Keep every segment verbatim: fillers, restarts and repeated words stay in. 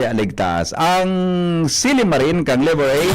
Kaya ligtas ang Silimarin kang Liver Aid.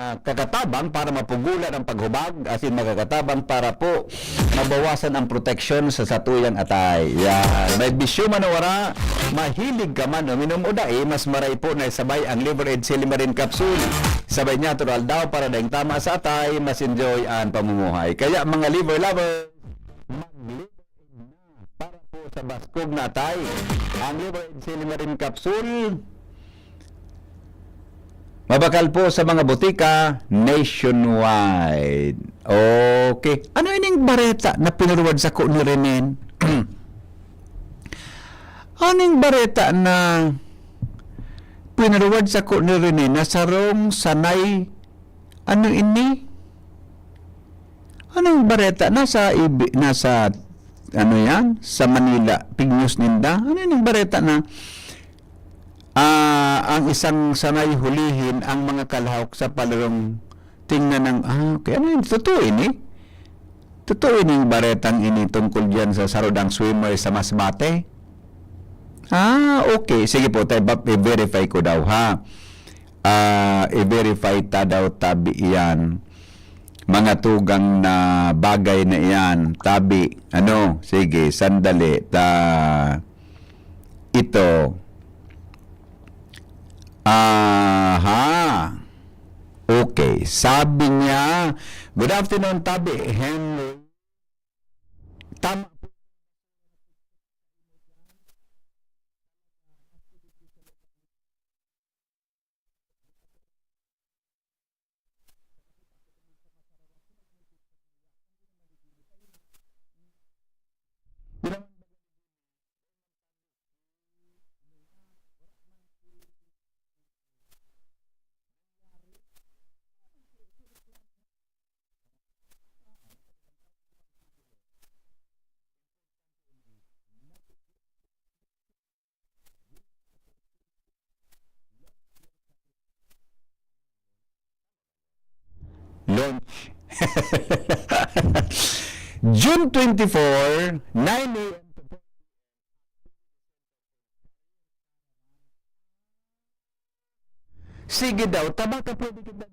Makakatabang para mapugulan ang paghubag, asin makakatabang para po mabawasan ang proteksyon sa satuyang atay. Yan. May bisyo man o wara, mahilig ka man uminom o dai, mas maray po na isabay ang Liver Aid Silimarin Capsule. Sabay natural daw para daing tama sa atay, mas enjoy ang pamumuhay. Kaya mga liver lovers, mag-liver aid na para po sa baskog na atay. Ang Liver Aid Silimarin Capsule, mabakal po sa mga botika nationwide. Okay. Ano ining bareta na pinuruwad sako ni Renen? Ano yung bareta na pinuruwad sako ni Renen na sarong sanay, ano ini? Ano yung bareta? Nasa ibi-, nasa, ano yan? Sa Manila, pignews ninda. Ano yung bareta na, ah, ang isang sanay hulihin ang mga kalahok sa palarong tingnan ng, ah, okay. Ano yun? Totoo ini? Totoo ining baretang ini tungkol diyan sa sarudang swimmer sa Masbate? Ah, okay. Sige po, tayo, i-verify ko daw, ha? Ah, i-verify ta daw, tabi iyan. Mga tugang na bagay na iyan, tabi. Ano? Sige, sandali. Ta, ito. Aha. Okay. Sabi niya, "Good afternoon, Tabi Henry." Tama po. Launch. June twenty-four, nine a m to four p m. Sige daw, tabaka pwede kita.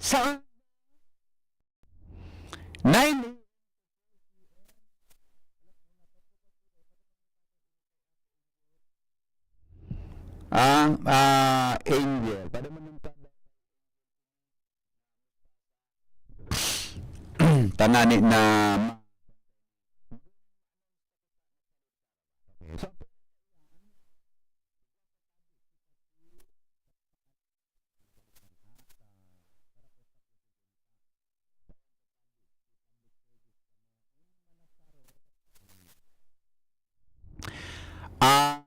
Sa nine a m. Ah, ah, Angel. Pwede mo nang tanani na ma-, Ah,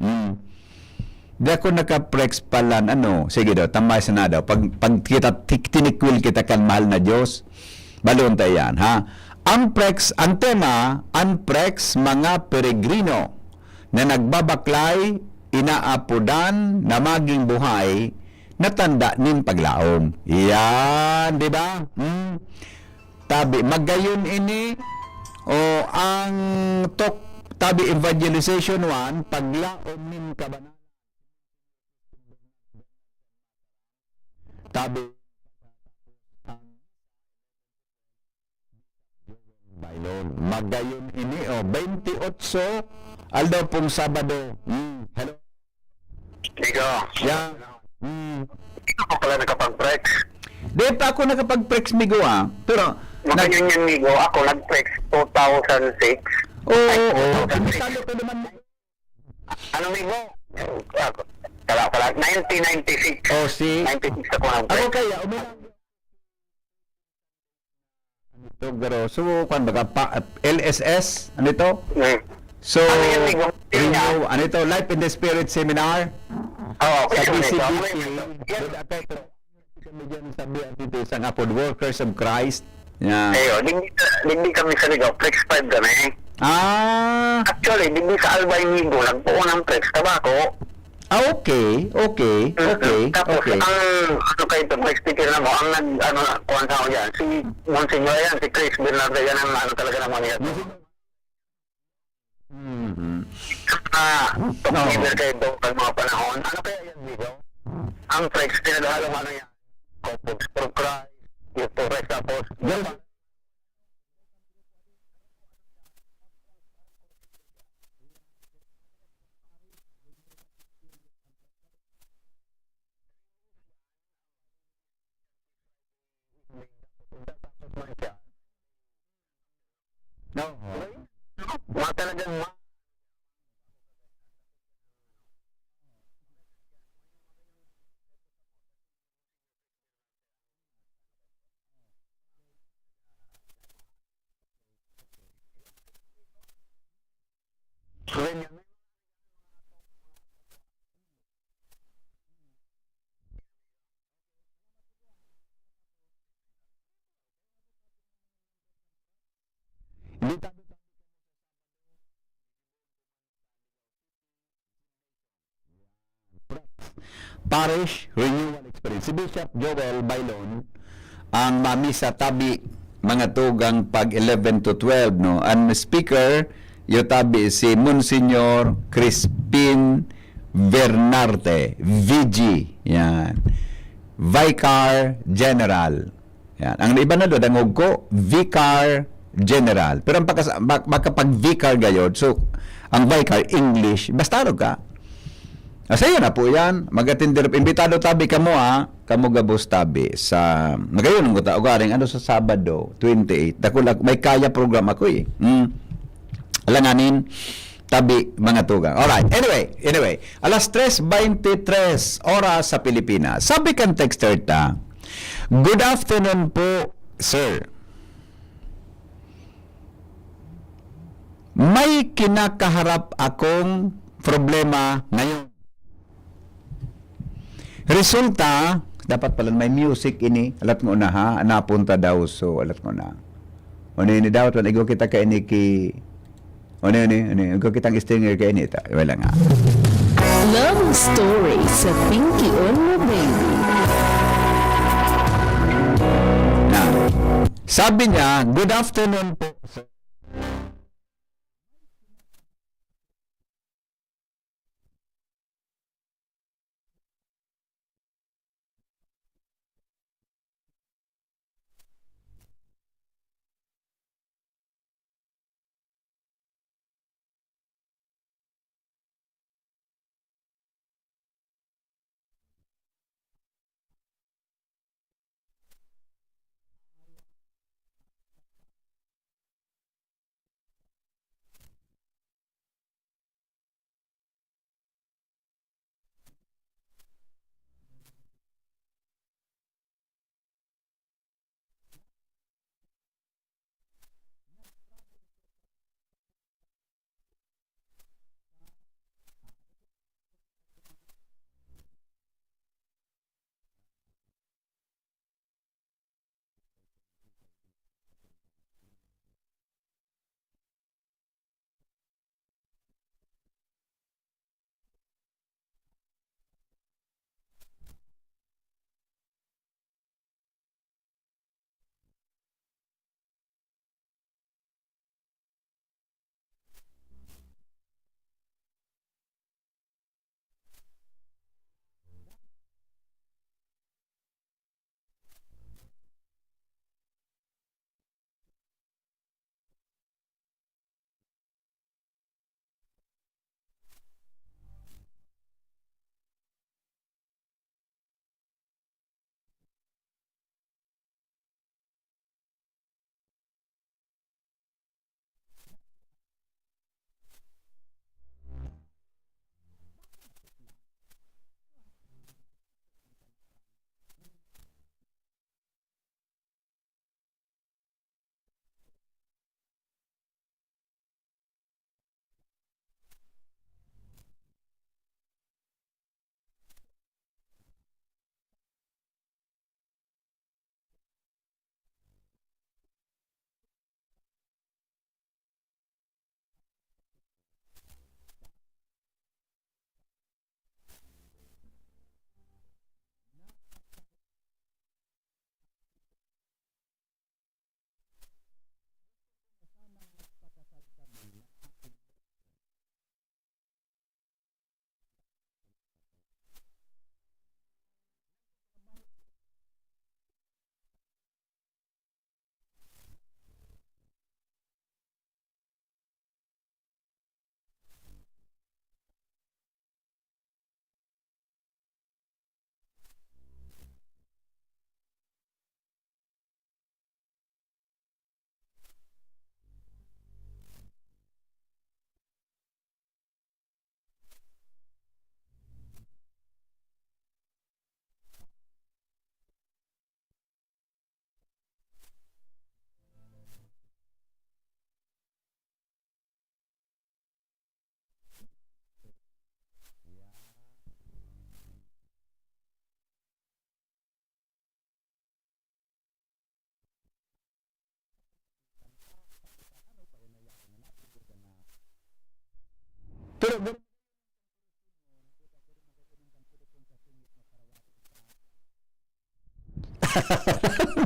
Mm. Di ako naka-prex palan, ano, sige daw, tambay sana daw. Pag, pag kita, tik-, tinikwil kita kan mahal na Diyos, balon ta yan, ha? Ang prex, ang tema, ang prex, mga peregrino na nagbabaklay, inaapodan na maging buhay, na tanda nin paglaom. Yan, di ba? Hmm. Tabi, magayon ini, o ang tok, tabi, Evangelization one, paglaom nin kabanalan. Tabi, Baylon. Magayon ini, o, twenty-eight, aldaw pong Sabado. Hmm, hello. Ikaw. Yeah. Hmm. Ikaw pa pala nakapag-prex. Di pa ako nakapag-prex, migo, ah. Pero, nag- Maganyan yan, migo. Ako, nag-prex two thousand six. Oo, Ay, oo. two thousand six. Delikado ko naman. Ano, migo? Ako, kala, kala, nineteen ninety-six. Oh, si- Ninety-six ako nag-prex. Ako kaya, umilang Ito, garo. So, kwan baga pa, L S S, ano ito? Hmm. So, Ano yan, Migo? Renew, ano ito? Life in the Spirit Seminar? Oo, Sa yun, ito. B C B P. Ano yun? Good afternoon. Kami dyan sa B N T T, sa Ngapod, Workers of Christ. Yeah. Ayo, digdi, digdi kami sa Ligaw, Flex five kami. Ah. Actually, digdi sa Albay, Migo, nagpuon ang Flex, tabako. Ah, okay, okay, Mm-mm. okay, Tapos, okay. ang, ano kayo ito, mga speaker na mo, ang nag, ano, kuwan sa ako dyan, si Monsignor yan, si Chris Bernardo, yan ang ano talaga ng mga Mm-hmm. Ah, top Oo. leader kayo ito pag mga panahon. Ano kaya yan, Migo? Ang Flex, pinaghalong ano yan? Couples for Christ, Youth for Christ, tapos Yes. No. Mga talagang ma- Parish Renewal Experience. Si Bishop Joel Bailon ang mamisa tabi, mga tugang, pag eleven to twelve, no? Ang speaker, yo tabi si Monsignor Crispin Bernarte, V G. Yan. Vicar General. Yan. Ang iba na do, dangog ko, Vicar General. Pero ang pagkas-, mak-, makapag-Vicar gayod, so, ang Vicar, English, basta ano ka. Ah, sa'yo na po yan. Mag-attend, imbitado tabi kamo, ha. Kamo gabos tabi sa, magayon ang guta, ugaring ano sa Sabado, twenty-eight. Dakula, may kaya program ako, eh. Hmm. Alanganin, tabi, mga tugang. Alright. Anyway, anyway. Alas tres veintitrés oras sa Pilipinas. Sabi kan texter ta, "Good afternoon po, sir. May kinakaharap akong problema ngayon." Resulta, dapat pala may music ini. Alat ngona ha, napunta daw. So, alat ngona. Ano ini daw? Igwa kita kaini ki, ano ini? Ano ini? Igwa kitang stinger kaini ta. Wala nga. Love story sa Pinky Only Baby. Na. Sabi niya, "Good afternoon po, sir."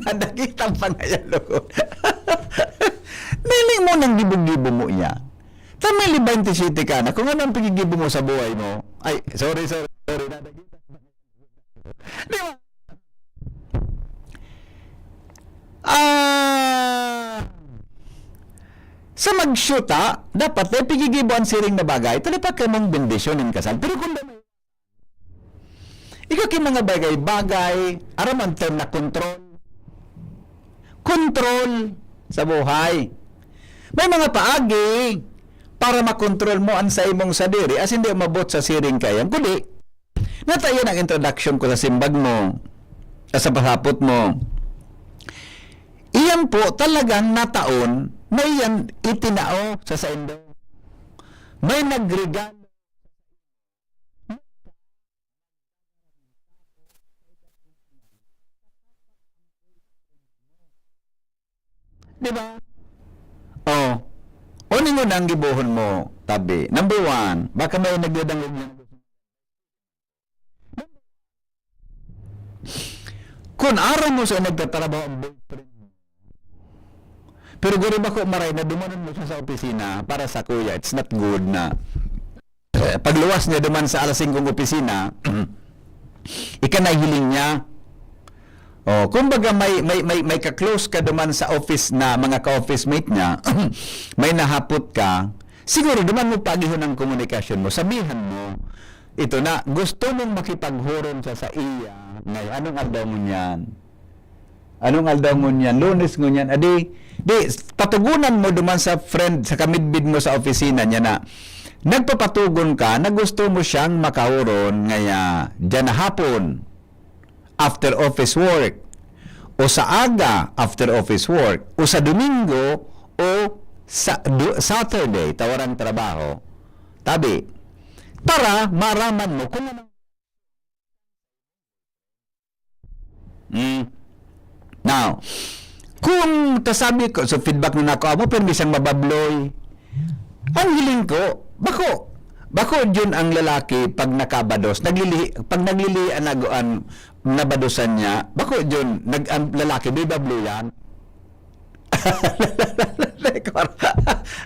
Nadagit ang pangayalo ko. Niling mo nang gibo-gibo mo iyan. Tamili twenty-seven ka na. Kung ano ang pigigibo mo sa buhay mo. Ay, sorry, sorry, sorry. Nadagit. Di ba? Ah, sa magsyuta, dapat eh, pigigibo ang siring na bagay. Ito na pa kamong bendisyon ng kasal. Pero kung ikaw ki mga bagay-bagay, aram ang term na control. Control sa buhay. May mga paagi para makontrol mo ang sa imong sadiri as hindi umabot sa siring kayang. Kundi, nata yan ang introduction ko sa simbag mo, sa pasapot mo. Iyan po talagang nataon na iyan itinao sa saindo. May nagregalo. Di ba? Oh. O ningon ang gibohon mo, tabi. Number one, baka may nagdadangog na. Kun aram mo sa nagtatrabaho ang boyfriend mo, pero guri bako maray na dumanon mo siya sa opisina para sa kuya, it's not good na. Eh, pagluwas niya duman sa alas singko ng opisina, ika na hiling niya. Oh, kumbaga may, may, may, may ka-close ka duman sa office na mga ka-office mate niya, may nahapot ka, siguro duman mo paagihon ang komunikasyon mo, sabihan mo, ito na, gusto mong makipaghuron sa, sa iya, ngay, anong aldaw mo niyan? Anong aldaw ngunyan? Lunes ngunyan. Adi, di, patugunan mo duman sa friend, sa kamidbid mo sa opisina niya na nagpapatugon ka na gusto mo siyang makahuron ngaya dyan na hapon, after office work, o sa aga, after office work, o sa Domingo, o sa du- Saturday, tawarang trabaho. Tabi, para maraman mo kung ano. Mm. Now, kung tasabi ko, so feedback na nako amo, pero bisang mababloy. Ang hiling ko, bako, bako jud ang lalaki pag nakabados, naglili, pag naglili ang aguan, nabadosan niya, bako jud, nag, ang lalaki, bibabloyan.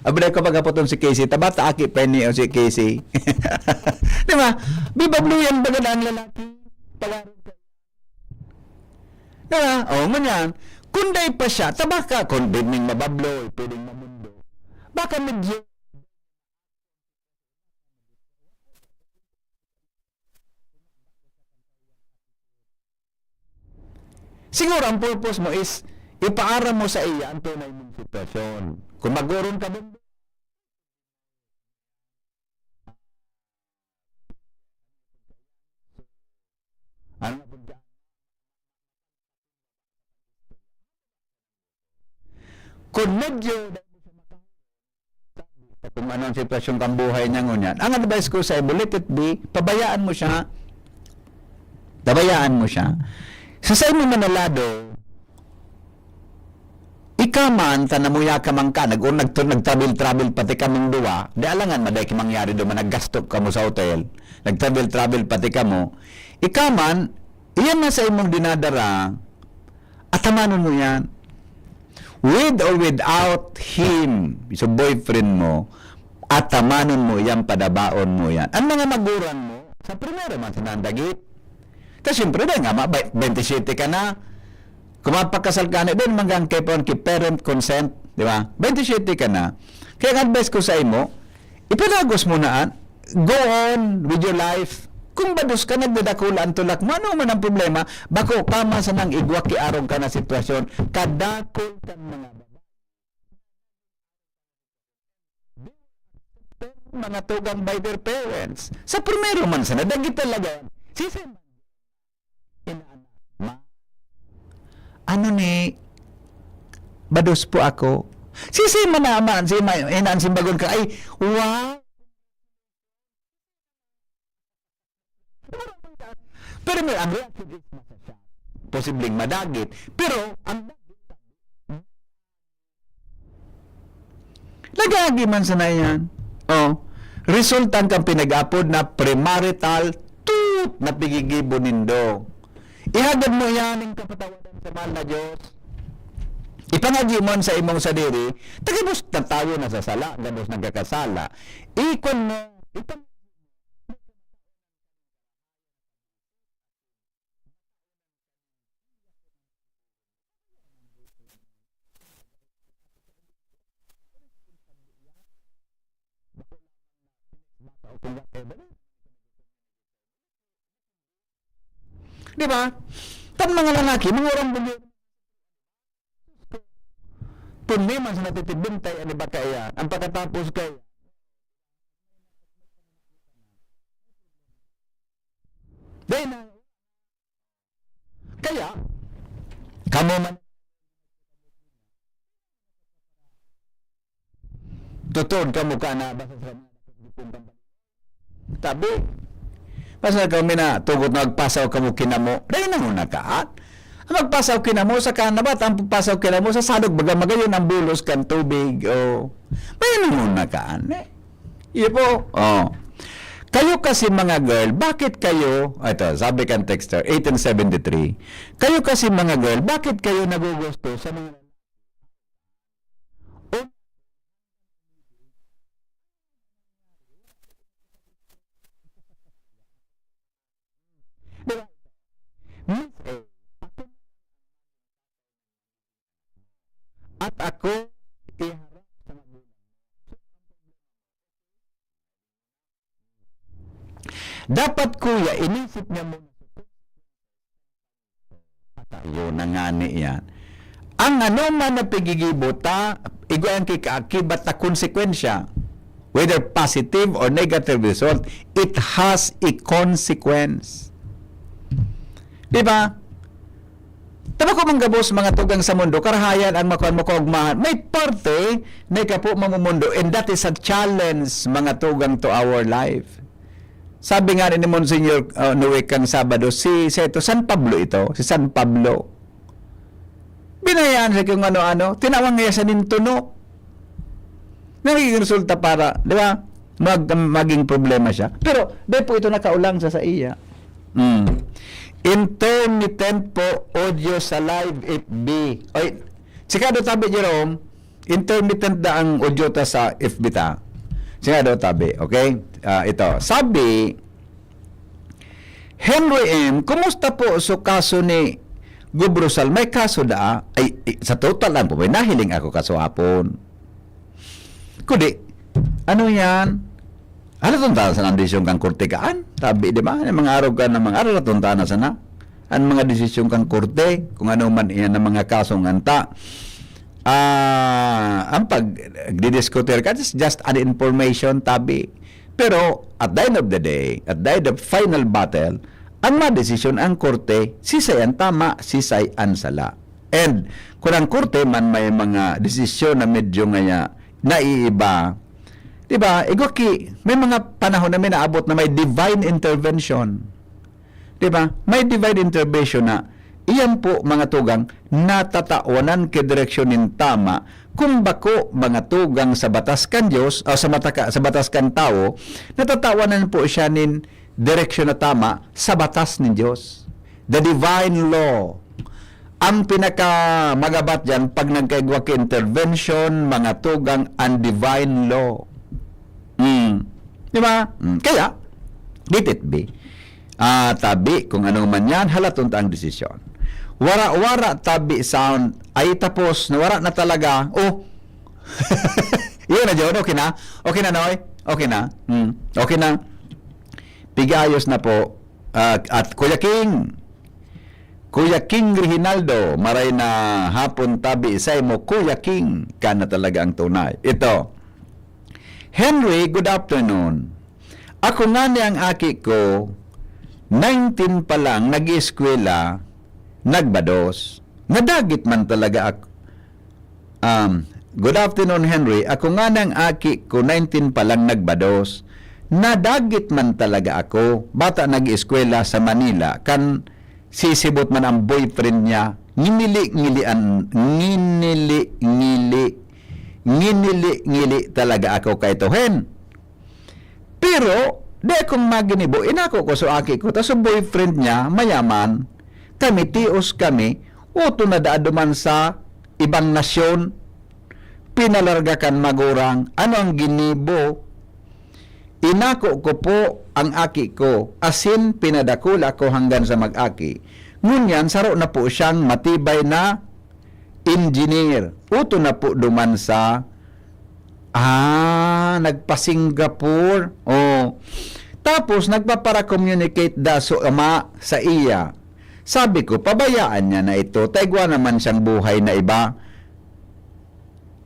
Abra ko pagkaputon si Casey, tabata aki pa ni o si Casey. Di ba? Bibabloyan ba gud ang lalaki? Pag Diba? O, ngunyan, kung dai pa siya, tabaka, kung pwedeng mababloy, pwedeng mamundo. Baka medyo siguro, ang purpose mo is, ipaaram mo sa iya ang tunay mong sitwasyon. Kung magurong ka din, ano po dyan? Kung medyo kung ano ang sitwasyon kang buhay niya ngunyan. Ang advice ko sa iyo, let it be, pabayaan mo siya. Pabayaan mo siya. Sa sa imo man na lado, ika man, ta namuya ka man ka, nag-, nag-, nag-travel-travel pati kamong duwa, di alangan, maday ki mangyari duman, naggasto kamo sa hotel, nag-travel-travel pati kamo, ika man, iyan na sa imong dinadara, atamanon mo yan. With or without him, so boyfriend mo, atamanon mo yan, padabaon mo yan. Ang mga magurang mo, sa primero man sa nandagit. Kasi siyempre, dahil nga, ma-, twenty-seven ka na, kung mapakasal ka na, dahil manggang kay, ki parent consent, di ba? Twenty-seven ka na. Kaya ang advice ko sa imo, ipanagos mo na, ah, go on with your life. Kung bados ka, nagdadakula ang tulak mo, ano man ang problema, bako ka man sanang igwa ki arog ka na sitwasyon, kadakol kan mga babae. Mga tugang by their parents. Sa primero man sana, dagit talaga yan. Sisi man, inaanak, ma-, ano ni, bados po ako. Sisi man naman, si ma-, inaan simbagon ka, ay, wow! Pero may ang reaction is masasya. Posibleng madagit. Pero ang dagit, nagagi man sana yan. Oh. resulta kan pinag-apod na premarital tut na pigigibo nindo. Ihagad mo iyan ning kapatawaran sa mahal na Diyos. Ipangagi mo sa imong sadiri, ta gabos na tayo nasasala, gabos nagkakasala. Ikon mo, ipang- Di ba? Kan mga lalaki, mga orang bugyo. Kun di man sa natitibintay, ano ba kaya? Ang pagkatapos kaya? Dahil na, kaya, kamo man, tutuod kamo ka na, basta sa tabi. Basta kami na tugot na magpasaw kamo kinamo. Dai na mo nakaan. Ang magpasaw kinamo, sa kanaba, ang pagpasaw kinamo, sa salog, baga magayon ang bulos kan tubig. O, may na mo nakaan, eh. Iyo po. Oh. Kayo kasi mga girl, bakit kayo, ito, sabi kan texter, eighteen seventy-three, kayo kasi mga girl, bakit kayo nagugusto sa mga Di ba? Miss A, at ako iharap sa magulang mo. Dapat, kuya, inisip niya muna. Atayo na ngani yan. Ang anoman na pigigibo ta, igwa ang kikaakibat na konsekwensya, whether positive or negative result, it has a consequence. Di ba? Tabako man gabos, mga tugang sa mundo, karahayan ang makuan mo kaugmahan. May parte na ikapo mamumundo, and that is a challenge, mga tugang, to our life. Sabi nga ni Monsignor, uh, Noe kan Sabado, si, si ito, San Pablo ito, si San Pablo. Binayaan siya kung ano-ano, tinawag niya siya nin tunok. Nagiging resulta para, di ba, mag-, maging problema siya. Pero, di po ito nakaulang sa, sa iya. Mm. Intermittent po audio sa live F B. Oy, sigurado tabi, Jerome, intermittent na ang audio ta sa F B ta. Sigurado tabi, okay? Ah, ito. Sabi, Henry M, kumusta po so kaso ni Gubrosal? May kaso daa? Ay, i-, sa total lang po, may nahiling ako kaswapon. Kundi, ano yan? Ano tong tahan sa desisyon kang korte kaan? Tabi, di ba? Yung mga araw ka na mga araw, natuntahan na sana. Ang mga desisyon kang korte, kung ano man iyan ang mga kasong anta. Ah, ang pagdidiskutir ka, it's just an information, tabi. Pero, at the end of the day, at the end of final battle, ang madesisyon ang korte, sisay ang tama, sisay ang sala. And, kung ang korte man may mga desisyon na medyo ngaya naiiba, di ba, igwa ki, may mga panahon na may naabot na may divine intervention. Di ba? May divine intervention na iyan po, mga tugang, natatawanan ki direksyon nin tama, kung bako, mga tugang, sa batas kan Dios, o sa mataka-, sa batas kan tawo, natatawanan po siya nin direksyon na tama sa batas nin Dios. The divine law. Ang pinakamagabat diyan, pag nagkaigwa ki intervention, mga tugang, ang divine law. Mm. Di ba? Mm. Kaya, let it be. Ah, tabi, kung ano man yan, halaton ta ang desisyon. Wara-wara, tabi, sound, ay tapos, nawara na talaga. Oh! Yun na, John. Okay na? Okay na, Noy? Okay na? Hmm. Okay na? Pigayos na po. Ah, at Kuya King, Kuya King Reginaldo, maray na hapon tabi saimo, Kuya King, ka na talaga ang tunay. Ito, Henry, good afternoon. Ako ngani ang aki ko, nineteen pa lang, nag-eskwela, nagbados. Nadagit man talaga ak-, um, good afternoon, Henry. Ako ngani ang aki ko, nineteen pa lang, nagbados. Nadagit man talaga ako. Bata nag-eskwela sa Manila, kan sisibot man ang boyfriend niya, nginili-ngilian, nginili-ngili, nginili-ngili talaga ako kay Tohen. Pero, di akong maginibo, inako ko sa aki ko, tas sa boyfriend niya, mayaman. Kami, tios kami, uto na daa duman sa ibang nasyon. Pinalarga kan magurang, ano ang ginibo? Inako ko po ang aki ko, asin pinadakula ko hanggan sa mag-aki. Ngunyan, saro na po siyang matibay na engineer. Uto na po duman sa, ah, nagpa-Singapore. Oh. Tapos, nagpapara-communicate da so ama sa iya. Sabi ko, pabayaan niya na ito. Ta igwa naman siyang buhay na iba.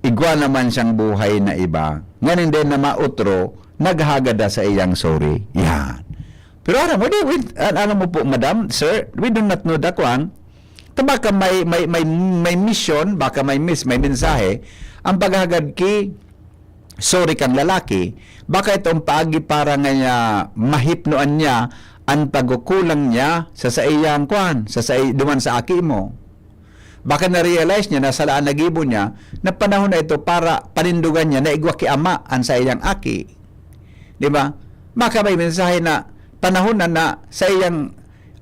Igwa naman siyang buhay na iba. Nganing din na mautro, naghagad na sa iyang sorry. Yan. Pero aram mo, di, we, an-, ano mo po, madam, sir, we do not know that one. Ta baka may, may, may, may mission, baka may miss, may mensahe, ang paghagad ki, sorry kang lalaki, baka itong paagi para nga niya, mahipnoan niya, ang pagkukulang niya sa saiyang kwan, sa sai-, duman sa aki mo. Baka na-realize niya na salaan na gibo niya, na panahon na ito para panindugan niya na igwa ki ama ang saiyang aki. Di ba? Baka may mensahe na panahon na, na saiyang,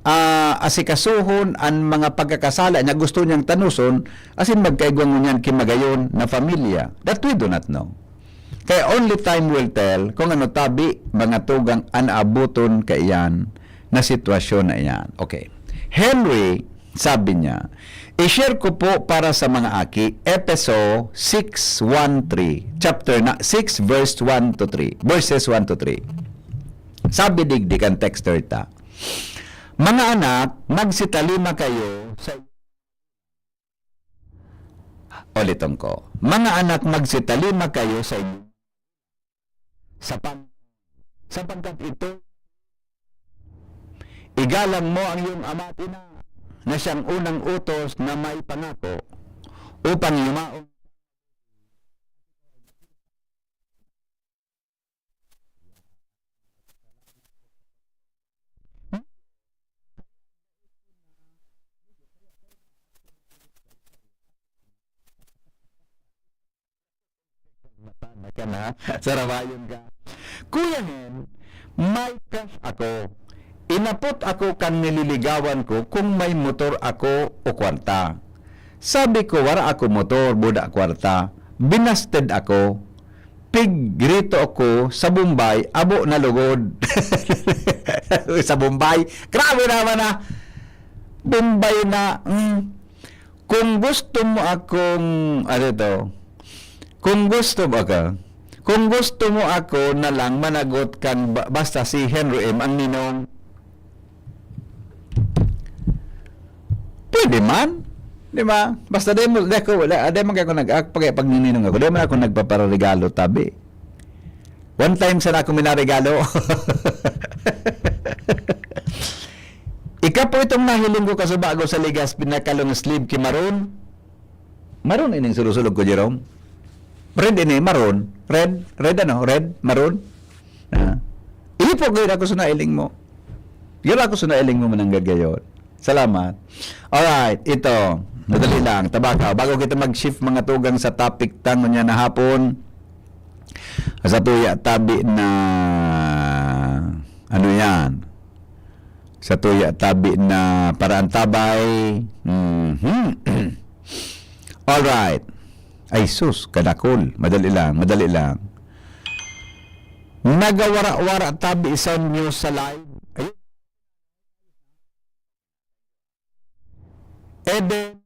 ah, asikasuhon ang mga pagkakasala niya gusto niyang tanuson, asin magkaigwa ngunyan ki magayon na pamilya. That we do not know. Kaya only time will tell kung ano tabi, mga tugang, an aaboton kaiyan na sitwasyon na iyan. Okay. Henry, sabi niya, i-share ko po para sa mga aki, Efeso six one three, chapter na six, verse one to three, verses one to three. Sabi digdi kan texter ta, "Mga anak, magsitalima kayo sa," uliton ko, "Mga anak, magsitalima kayo sa inyo, sa pag-, sapagkat ito, igalang mo ang iyong ama at ina, na siyang unang utos na may pangako, upang yumaon." Mata na ka na, sarabayon ka. Kuya Hen, may crush ako. Inapot ako kan nililigawan ko kung may motor ako o kwarta. Sabi ko, "Wara ako motor, buda kwarta." Binasted ako. Pigrito ako sa Bombay, abo na lugod. Sa Bombay, grabe naman, ah. Bombay na, mm. Kung gusto mo akong, ano to, kung gusto mo ako, kung gusto mo ako na lang managot kan ba-, basta si Henry M ang ninong. Pwede man, di ba? Basta di mo, di ako, wala, di man ako nag-act, pag, pag nininong ako, di man ako nagpaparegalo, tabi. One time sana ako minaregalo. Ika po itong nahiling ko kasubago sa ligas, pinaka-long sleeve ki maroon. Maroon ining sulusulog ko, Jerome. Red ini, maroon. Red, red ano? Red, maroon. Ah. Iyo po, gaya ako sa nailing mo. Gaya ako sa nailing mo, mananggad gayon. Salamat. Alright, ito. Madali lang. Tabaka, bago kita mag-shift mga tugang sa topic tangon niya na hapon, sa tuya tabi na, ano yan? Sa tuya tabi na paraan tabay. Mhm. Alright. Ay sus, kadakol. Madali lang, madali lang. Nagawara-wara tabi sa news sa live. Ayun. Eden.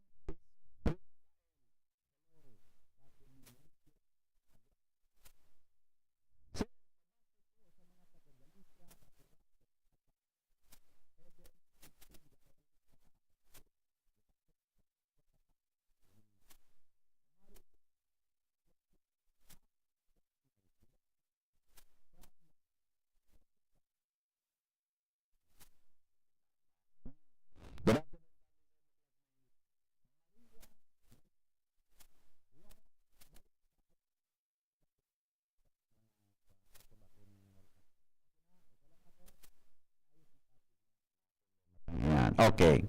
Ayan, okay.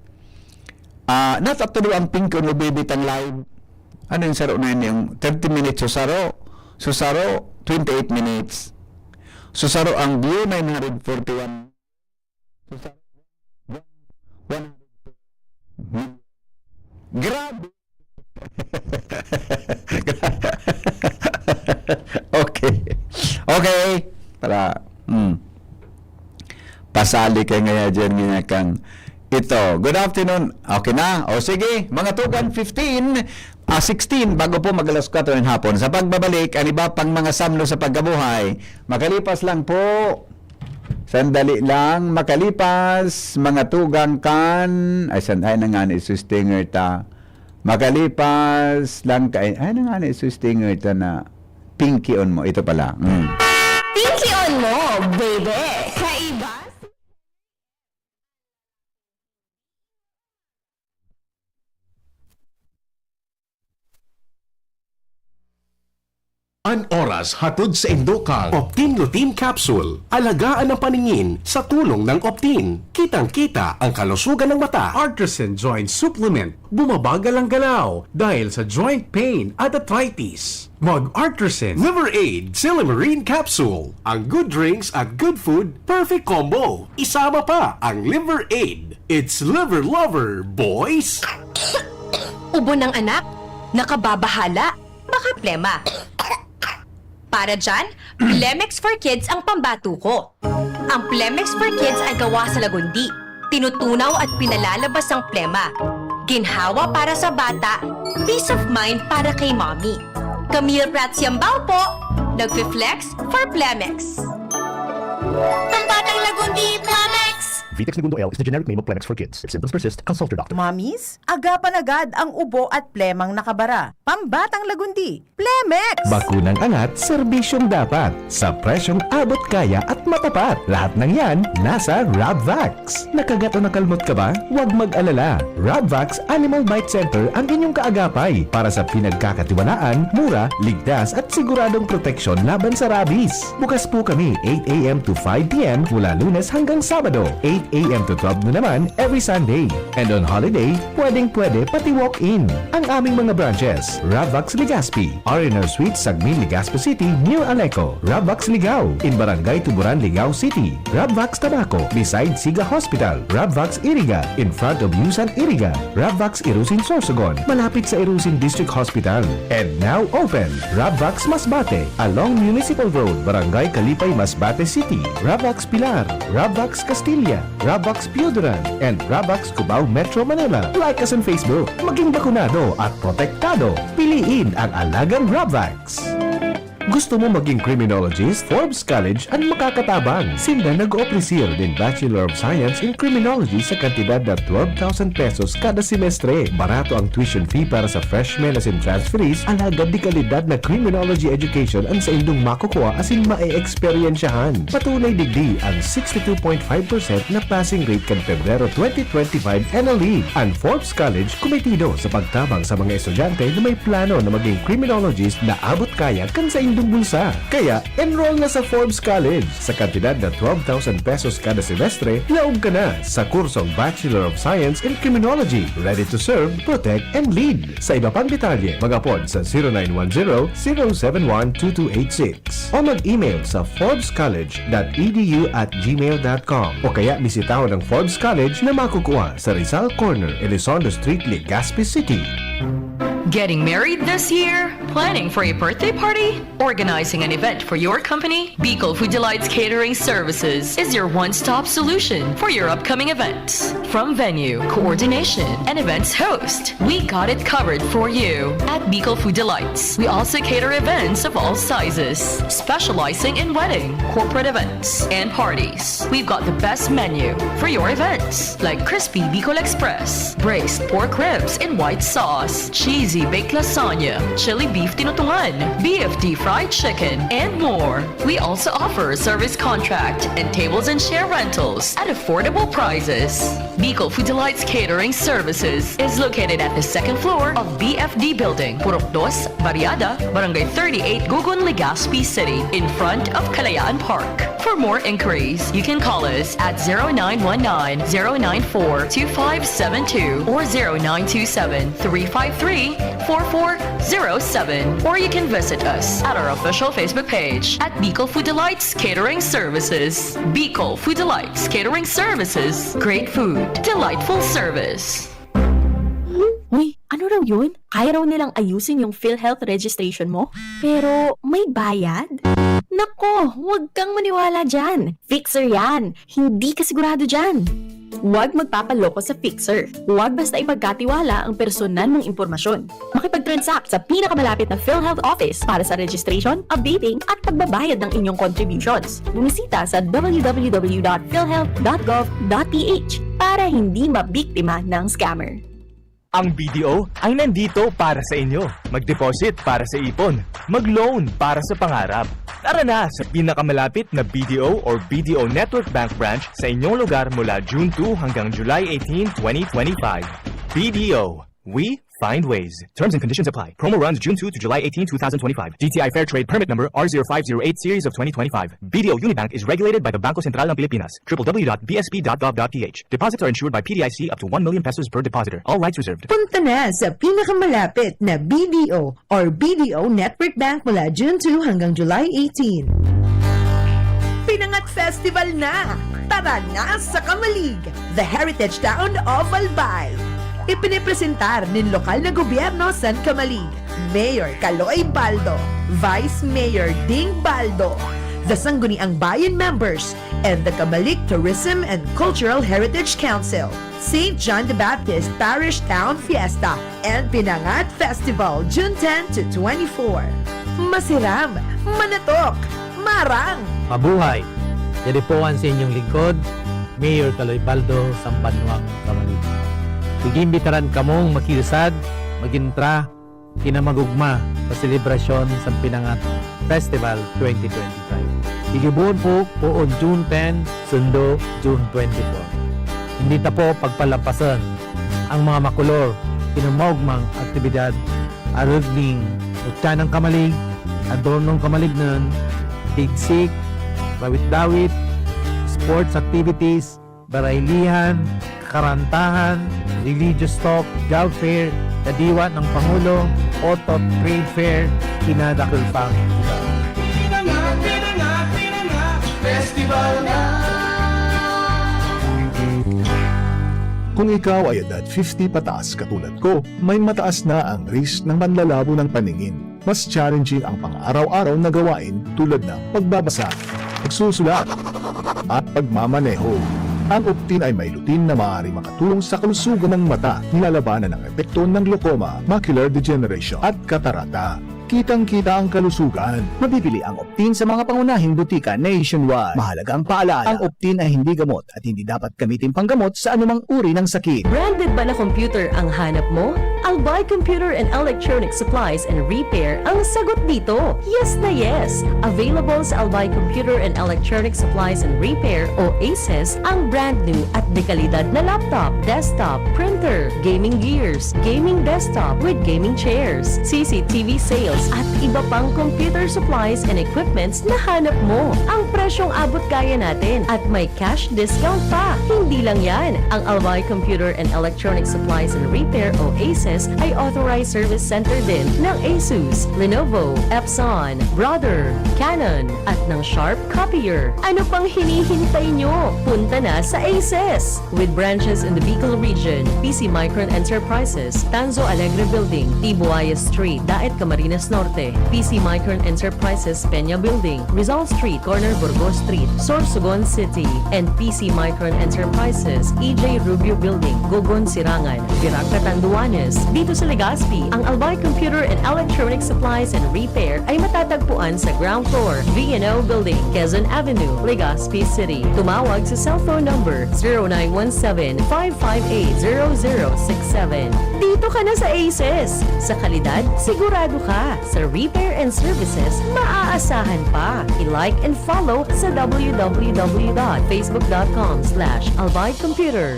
Ah, nasa tulo ang pingko no baby tang live. Ano yung saro na yun? Yung thirty minutes so saro, so saro, twenty-eight minutes. So, saro ang view, nine hundred forty-one. So, saro, one hundred two million. Grabe! Okay. Okay. Para, hmm. Pasali kay ngaya dyan, ngaya kang ito. Good afternoon. Okay na. O sige, mga tugang fifteen, ah, sixteen, bago po mag-alas kwatro ng hapon. Sa pagbabalik, ang iba pang mga samno sa pagkabuhay. Makalipas lang po. Sandali lang. Makalipas, mga tugang kan. Ay, san-, ay, nangani, Sus Stinger ta. Makalipas lang kay, ay, nangani, Sus Stinger ta na pinkion mo. Ito pala. Mm. Pinkion mo, baby. Kaiba. An oras hatod sa indo kang Optin Lutein Capsule. Alagaan ang paningin sa tulong ng Optin. Kitang-kita ang kalusugan ng mata. Artisan Joint Supplement. Bumabagal ang galaw dahil sa joint pain at arthritis. Mag Artisan Liver Aid Silymarin Capsule. Ang good drinks at good food, perfect combo. Isama pa ang Liver Aid. It's Liver Lover, boys! Ubo ng anak, nakababahala, baka plema. Para dyan, Plemex for Kids ang pambatuko. Ang Plemex for Kids ay gawa sa lagundi, tinutunaw at pinalalabas ang plema. Ginhawa para sa bata, peace of mind para kay mommy. Camille Prats Yambao po, nagfi-flex for Plemex. Pambatang lagundi, Plemex! Vitex Negundo L is the generic name of Plemex for Kids. If symptoms persist, consult your doctor. Mommies, agapan agad ang ubo at plemang nakabara. Pambatang lagundi, Plemex! Bakunang angat, serbisyong dapat, sa presyong abot kaya at matapat. Lahat ng yan, nasa Rabvax. Nakagat o nakalmot ka ba? Huwag mag-alala. Rabvax Animal Bite Center ang inyong kaagapay para sa pinagkakatiwalaan, mura, ligtas at siguradong proteksyon laban sa rabies. Bukas po kami eight a m to five p m mula Lunes hanggang Sabado, eight a m to twelve noon naman every Sunday. And on holiday, pwedeng-pwede pati walk-in. Ang aming mga branches, Rabvax Legazpi, R and R Suites, Sagmin, Legazpi City, New Aleco, Rabvax Ligao, in Barangay Tuburan, Ligao City, Rabvax Tabaco, beside Siga Hospital, Rabvax Iriga, in front of Yusan Iriga, Rabvax Irusin Sorsogon, malapit sa Irusin District Hospital, and now open, Rabvax Masbate, along Municipal Road, Barangay Kalipay, Masbate City, Rabvax Pilar, Rabvax Castilla, Rabvax Pioduran, and Rabvax Cubao, Metro Manila. Like us on Facebook. Maging bakunado at protektado. Piliin ang alagang Rabvax. Gusto mo maging criminologist? Forbes College ang makakatabang. Sinda nag-oofrecer nin Bachelor of Science in Criminology sa kantidad na twelve thousand pesos kada semestre. Barato ang tuition fee para sa freshmen asin transferees, alagad de kalidad na criminology education an saindong makukuha asin mae-eksperyensyahan. Patunay digdi ang sixty-two point five percent na passing rate kan Pebrero twenty twenty-five N L E. An Forbes College kumitido sa pagtabang sa mga estudyante na may plano na maging criminologist na abot kaya kan saindong bulsa. Kaya, enroll na sa Forbes College. Sa kantidad na twelve thousand pesos kada semestre, laog ka na sa kursong Bachelor of Science in Criminology. Ready to serve, protect, and lead. Sa iba pang detalye, mag-apod sa zero nine one zero, zero seven one, two two eight six o mag-email sa forbes college dot e d u at gmail dot com o kaya bisitahon ang Forbes College na makukuha sa Rizal Corner, Elizondo Street, Legazpi City. Getting married this year? Planning for a birthday party? Organizing an event for your company? Bicol Food Delights Catering Services is your one-stop solution for your upcoming events. From venue, coordination, and events host, we got it covered for you. At Bicol Food Delights, we also cater events of all sizes, specializing in wedding, corporate events, and parties. We've got the best menu for your events, like crispy Bicol Express, braised pork ribs in white sauce, cheesy baked lasagna, chili beef tinutungan, B F D fried chicken, and more. We also offer service contract and tables and chair rentals at affordable prices. Bicol Food Delights Catering Services is located at the second floor of B F D Building, Purok Dos, Barriada, Barangay thirty-eight, Gugun, Legazpi City, in front of Kalayaan Park. For more inquiries, you can call us at zero nine one nine, zero nine four, two five seven two or zero nine two seven, three five three, four four zero seven, or you can visit us at our official Facebook page at Bicol Food Delights Catering Services. Bicol Food Delights Catering Services. Great food, delightful service. Uy, ano raw yun? Kaya raw nilang ayusin yung PhilHealth registration mo? Pero may bayad? Nako, huwag kang maniwala dyan. Fixer yan. Hindi ka sigurado dyan. Huwag magpapaloko sa fixer. Huwag basta ipagkatiwala ang personal mong impormasyon. Makipag-transact sa pinakamalapit na PhilHealth office para sa registration, updating, at pagbabayad ng inyong contributions. Bumisita sa w w w dot philhealth dot gov dot p h para hindi mabiktima ng scammer. Ang B D O ay nandito para sa inyo. Mag-deposit para sa ipon. Mag-loan para sa pangarap. Tara na sa pinakamalapit na B D O or B D O Network Bank branch sa inyong lugar mula June two hanggang July eighteen, twenty twenty-five. B D O, we find ways. Terms and conditions apply. Promo runs June two to July eighteen, twenty twenty-five. D T I Fair Trade Permit Number R zero five zero eight Series of twenty twenty-five. B D O Unibank is regulated by the Bangko Sentral ng Pilipinas. triple w dot b s p dot gov dot p h. Deposits are insured by P D I C up to one million pesos per depositor. All rights reserved. Punta na sa pinakamalapit na B D O or B D O Network Bank mula June two hanggang July eighteen. Pinangat Festival na! Tara na sa Camalig, the heritage town of Albay. Ipinipresentar nin lokal na gobyerno san Camalig, Mayor Kaloy Baldo, Vice Mayor Ding Baldo, the Sangguniang Bayan members, and the Camalig Tourism and Cultural Heritage Council, Saint John the Baptist Parish Town Fiesta, and Pinangat Festival, June ten to twenty-four. Masiram, manatok, marang! Mabuhay! Yari po an sa inyong lingkod, Mayor Kaloy Baldo, Sambanwang Kamalig. Igiimbitaran kamong makiusad, magintra, kinamagugma sa selebrasyon sa Pinangat Festival twenty twenty-five. Igibuon po poon June ten, sundo June twenty-four. Hindi ta po pagpalampasan ang mga makulor, kinamaugmang aktibidad, arog ning utyanang kamalig, adornong kamalignon, tigsik, dawit-dawit, sports activities, baraylihan, karantahan, religious talk, job fair, kadiwa ng Pangulo, Otot Trade Fair, pinadakul pang iba. Pinangat, pinangat, pinangat, festival na! Kung ikaw ay edad fifty pataas katulad ko, may mataas na ang risk ng panlalabo ng paningin. Mas challenging ang pang-araw-araw na gawain tulad ng pagbabasa, pagsusulat, at pagmamaneho. Ang Optin ay may lutein na maaaring makatulong sa kalusugan ng mata, nilalabanan ang epekto ng glaucoma, macular degeneration, at katarata. Kitang-kita ang kalusugan. Mabibili ang Optin sa mga pangunahing butika nationwide. Mahalagang paalala, ang Optin ay hindi gamot at hindi dapat gamitin panggamot sa anumang uri ng sakit. Branded ba na computer ang hanap mo? Albay Computer and Electronic Supplies and Repair ang sagot dito. Yes na yes! Available sa Albay Computer and Electronic Supplies and Repair o ACES ang brand new at dekalidad na laptop, desktop, printer, gaming gears, gaming desktop with gaming chairs, C C T V sales at iba pang computer supplies and equipments na hanap mo. Ang presyong abot kaya natin at may cash discount pa. Hindi lang yan, ang Albay Computer and Electronic Supplies and Repair o ACES ay authorized service center din ng Asus, Lenovo, Epson, Brother, Canon, at ng Sharp Copier. Ano pang hinihintay nyo? Punta na sa ACES! With branches in the Bicol region, P C Micron Enterprises, Tanzo Alegre Building, Tibuaya Street, Daet, Camarines Norte, P C Micron Enterprises, Peña Building, Rizal Street, corner Burgos Street, Sorsogon City, and P C Micron Enterprises, E J Rubio Building, Gogon, Sirangan, Virac, Catanduanes. Dito sa Legazpi, ang Albay Computer and Electronic Supplies and Repair ay matatagpuan sa ground floor, V and O Building, Quezon Avenue, Legazpi City. Tumawag sa cellphone number zero nine one seven, five five eight, zero zero six seven. Dito ka na sa ACES! Sa kalidad, sigurado ka. Sa repair and services, maaasahan pa. I-like and follow sa w w w dot facebook dot com slash albay computer.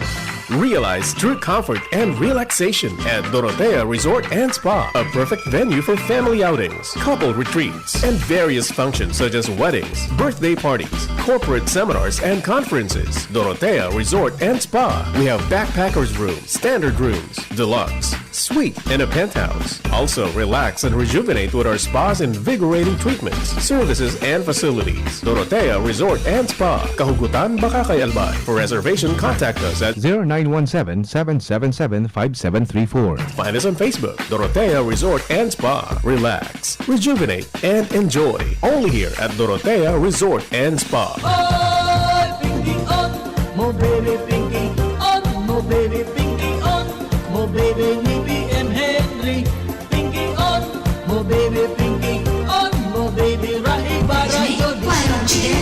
Realize true comfort and relaxation at Dorotea Resort and Spa, a perfect venue for family outings, couple retreats, and various functions such as weddings, birthday parties, corporate seminars, and conferences. Dorotea Resort and Spa. We have backpackers room, standard rooms, deluxe, Suite and a penthouse. Also, relax and rejuvenate with our spa's invigorating treatments, services, and facilities. Dorotea Resort and Spa, Kahugutan, Bacacay, Albay. For reservation, contact us at zero nine one seven, seven seven seven, five seven three four. Find us on Facebook, Dorotea Resort and Spa. Relax, rejuvenate, and enjoy. Only here at Dorotea Resort and Spa. Oy, Pinky On, mo baby Pinky On, mo baby Pinky On, mo baby ni B M Henry. Pinky On, mo baby Pinky On, mo baby Rai Barayo.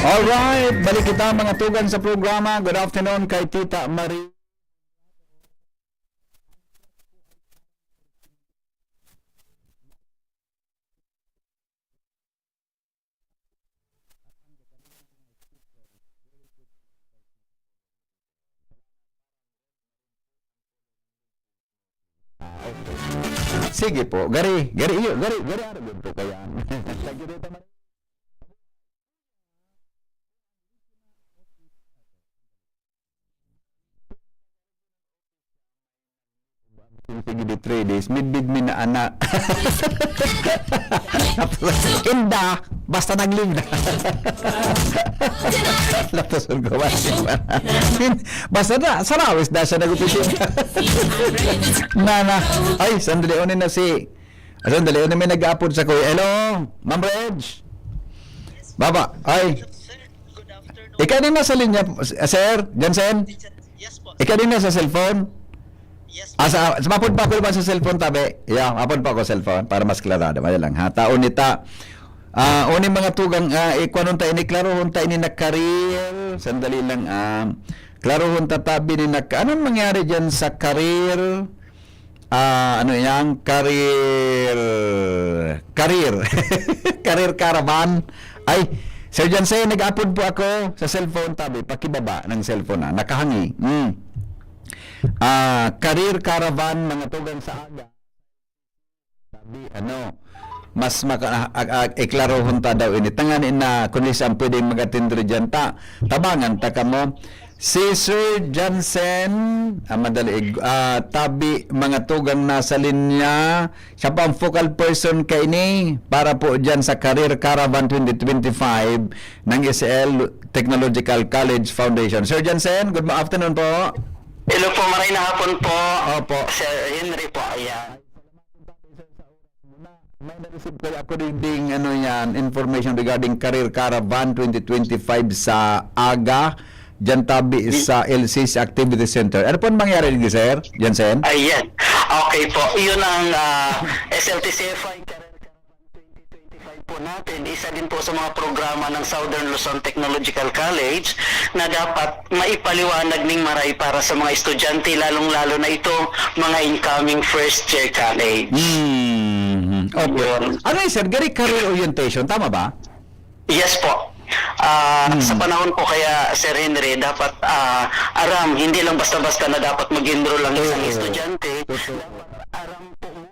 Alright, balik kita, mga tugang, sa programa. Good afternoon kay Tita Marie. Sige po, gari, gari, iyo, gari, gari, aragod po kaya. Sige, di three days. Midbid mi na, ana. Inda, basta nag-leave na. Latos ang gawa. Basta na, sa Rawis na siya nag-opisina. Na, na. Ay, sandali, unin na si, ah, sandali, unin may nag-aapod sa kuya. Hello, Ma'am Reg? Baba, ay. Ikaw din nasa linya, sir? Jansen? Yes po. Ikaw din nasa cellphone? Yes po. Ah, sa, sa mapod pa ako naman sa cellphone, tabi. Yeah, mapod pa ako cellphone para mas klarado. Maya lang, ha? Taon nita. Ah, uning mga tugang, ah, ikwanon ta ini, klarohon ta ini na career. Sandali lang, ah. Klarohon ta tabi ni na, anong mangyari dyan sa career? Ah, ano yan? Career, career. Career caravan. Ay, Sir Jansen, nag-apod po ako sa cellphone, tabi. Pakibaba ng cellphone, ah. Nakahangi. Mm. Ah, career caravan, mga tugang sa aga. Tabi, ano, mas maka-, ag-, ag-, iklarohon ta daw ini. Tangani na, kung saan pwedeng mag-attend dyan ta. Tabangan ta kamo. Si Sir Jansen, ah, madali, ig-, ah, tabi, mga tugang nasa linya. Siya po ang focal person kaini para po dyan sa Career Caravan twenty twenty-five ng S L Technological College Foundation. Sir Jansen, good mo-, afternoon po. Hello po, maray na hapon po. Opo. Sir Henry po, ayan. May na-receive kayo ako ding, ding, ano yan, information regarding Career Caravan twenty twenty-five sa aga, dyan tabi sa L C C Activity Center. Ano po ang mangyari dito, sir? Jansen? Ayan. Okay po. Iyon ang, ah, S L T C F I Career Caravan twenty twenty-five po natin. Isa din po sa mga programa ng Southern Luzon Technological College na dapat maipaliwanag ning maray para sa mga estudyante, lalong-lalo na ito, mga incoming first year college. Hmm. Okay. Yun. Ano yun, sir? Gari career orientation, tama ba? Yes po. Ah, Hmm. Sa panahon po kaya, Sir Henry, dapat, ah, aram, hindi lang basta-basta na dapat mag-enroll ang isang Oo. Estudyante. Totoo. Dapat aram po muna.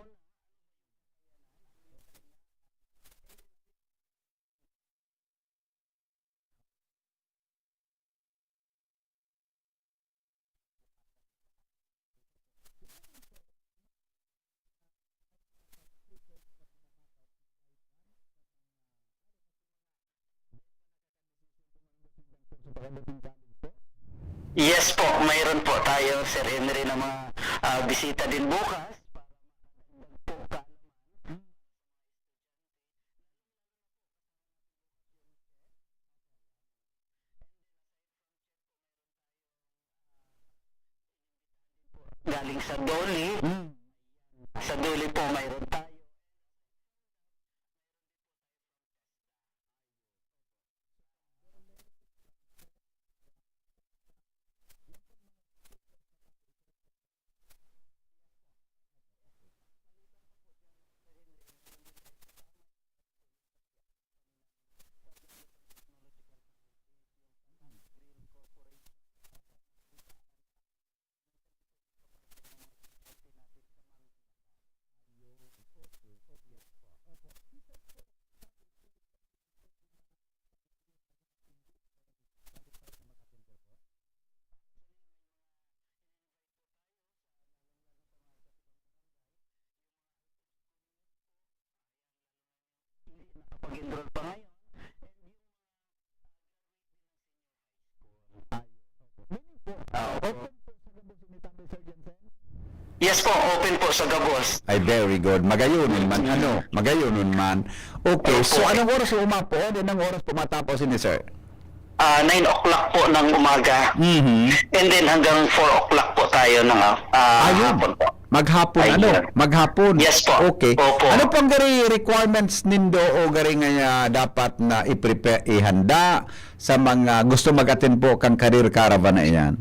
Yes po, mayroon po tayo, Sir Henry, na mga, ah, bisita din bukas. Galing sa Doli. Hmm. Sa Doli po, mayroon tayo. Nakapag-enroll pa ngayon. Ah, open po sa gabos ini, tabi, Sir Jensen? Yes po, open po sa gabos. Ay, very good. Magayonon man, ano, magayonon man. Okay, so Opo. anong oras po umapon? Anong oras po matapos ini, sir? Ah, nine o'clock po ng umaga. Mhm. And then hanggang four o'clock po tayo ng, ah, Ayun. hapon po. Maghapon, Ayun. ano? Maghapon. Yes po. Okay. Opo. Ano pong gari requirements nindo o gari nga dapat na i-prepare, ihanda sa mga gusto mag-attend po kan career caravan na iyan?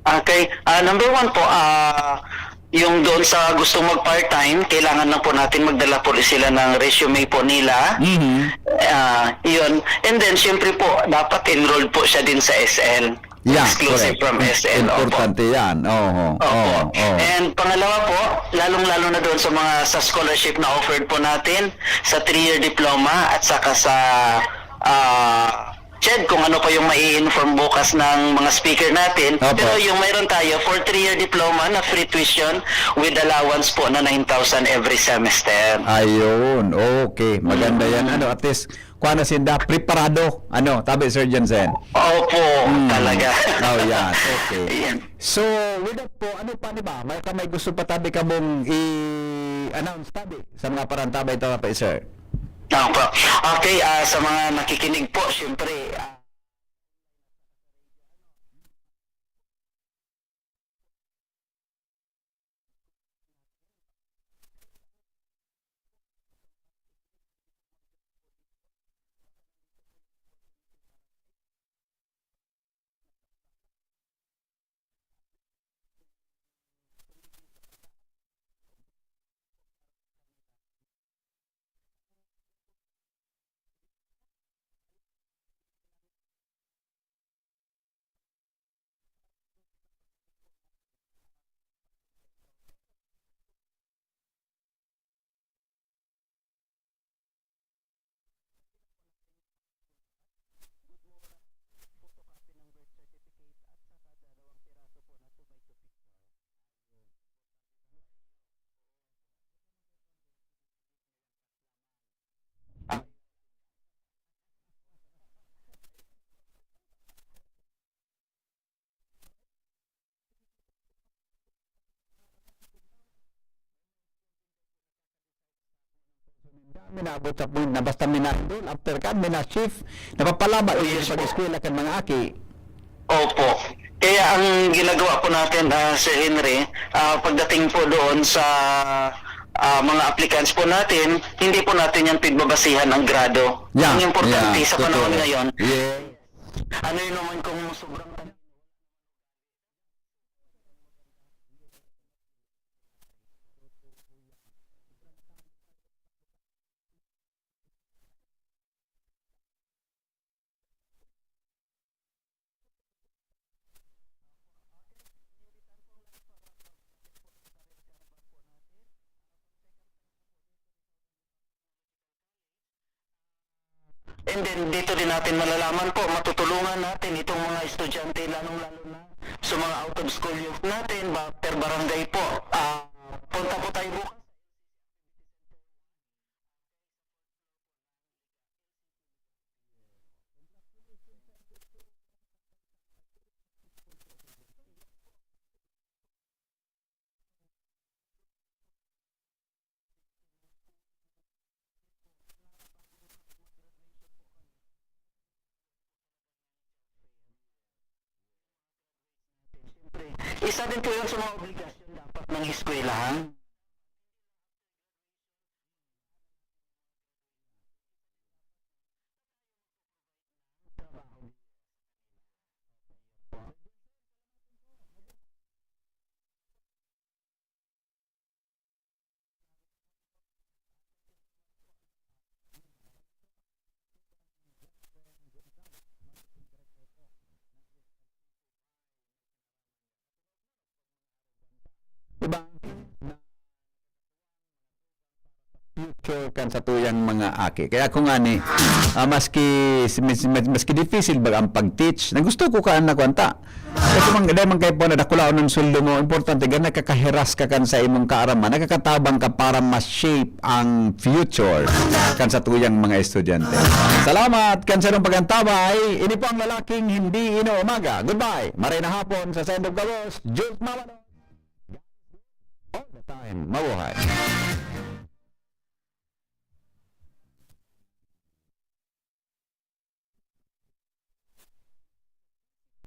Okay. Ah, number one po, ah, yung doon sa gustong mag-part-time, kailangan lang po natin magdala po sila ng resume po nila. Mhm. Ah, yun. And then, siyempre po, dapat enrolled po siya din sa S L. Yeah, Exclusive correct. from S L, opo. Importante yan. Oho, Opo. oho, oho. And pangalawa po, lalong-lalo na doon sa mga, sa scholarship na offered po natin, sa three-year diploma at saka sa, ah, CHED, kung ano pa yung mai-inform bukas ng mga speaker natin. Opo. Pero yung mayroon tayo, for three-year diploma na free tuition with allowance po na nine thousand every semester. Ayun, okay. Maganda yan. Mm. Ano, at least, kuha na sinda, preparado. Ano, tabi, Sir Jensen? Opo, Mm. talaga. Oh, yan. Okay. Ayan. So, with that po, ano pa, di ba? May, may gusto pa tabi ka mong i-announce, tabi, sa mga parantabay, tabi, sir? Opo. Okay, ah, sa mga nakikinig po, siyempre, ah, Minabot sa point na basta minandol, after ka, mina-shift, napapalamat Oh, yes sa po. pag-eskwela kan mga aki. Opo. Kaya ang ginagawa po natin, ah, Sir Henry, ah, pagdating po doon sa, ah, mga applicants po natin, hindi po natin yan pigbabasihan ang grado. Yeah, Ang importante yeah, sa panahon totoo. ngayon, Yes. ano yun naman kung sobrang And then, dito din natin malalaman po, matutulungan natin itong mga estudyante, lalong-lalo na sa mga out-of-school youth natin, ba, per barangay po. Ah, punta po tayo bukas. Isa din po yun sa mga obligasyon dapat ng eskwelahan. Diba? Na future kan satuyang mga aki. Kaya ako nga ni, ah, maski, mas- mas- maski difícil ba ang pag-teach, na gusto ko kaan na kwanta. Kasi man, dahil man kayo po na dakulaon ng sweldo mo, importante, gan nakakahiras ka kan sa imong kaaraman, nakakatabang ka para ma-shape ang future kan satuyang mga estudyante. Salamat kan sarong pag-antabay. Ini po ang lalaking hindi inuumaga. Goodbye. Maray na hapon sa Send of Gabos. Jules Mawano. All the time. Mabuhay.